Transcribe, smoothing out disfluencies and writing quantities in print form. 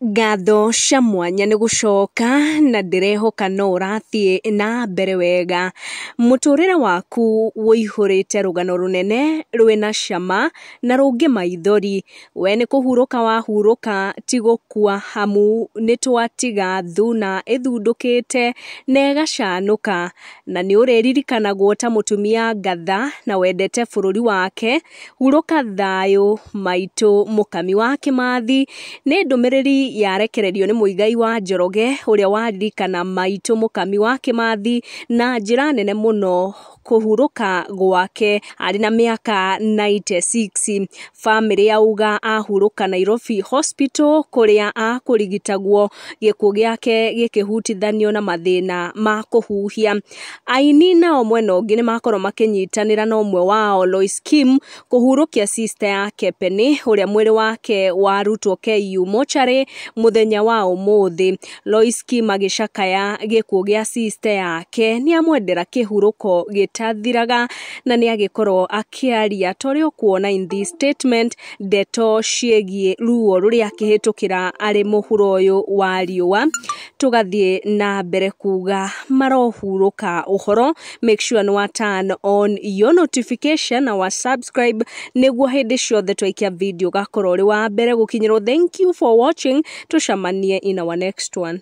Ngatho cia mwanya nĩ gũcoka na ndĩrehoka no ũrathiĩ na mbere wega. Mũtũrĩre waku ũihũrĩte rũgano rũnene rwĩna cama na rũngĩ maithori. We nĩ kũhurũka wahurũka ti gũkua hamu nĩ twatiga thuna ĩthundũkĩte na ĩgacanũka. Na nĩ ũrĩririkanagwo ta mũtumia ngatha na wendete bũrũri wake. Hurũka thayũ maitũ Mũkami wa Kĩmathi. Nĩ ndũmĩrĩri yarekererio nĩ Muigai wa Njoroge ũrĩa waririkana maitũ Mũkami wa Kĩmathi na njĩra nene mũno kũhurũka gwake arĩ na mĩaka 96. Bamĩrĩ yauga ahurũka Nairobi Hospital kũrĩa akũrigitagwo, gĩkuũ gĩake gĩkĩhutithanio na mathĩna ma kũhuhia. Aini nao mwena ũngĩ nĩ makorwo makĩnyitanĩra na ũmwe wao Lois Kim kũhurũkia sister yake Penny ũrĩa mwĩrĩ wake warutwo KU mochari mũthenya wa ũmũthĩ. Lois Kim agĩcakaya gĩkuũ gĩa sister yake nĩ amwendera kĩhurũko gĩtathiraga na nĩ agĩkorwo akĩaria ta ũrĩa ũkuona in this statement ndeto ciĩgiĩ ruo rũrĩa akĩhĩtũkĩra arĩ mũhuro ũyũ wa riũa. Tũgathiĩ na mbere kuga marohurũka ũhoro. Make sure nĩ wa turn on your notification na wa subscribe nĩguo hĩndĩ ciothe twaikia video ũgakorwo ũrĩ wa mbere gũkinyĩrwo. Thank you for watching, tũcemanie in our next one.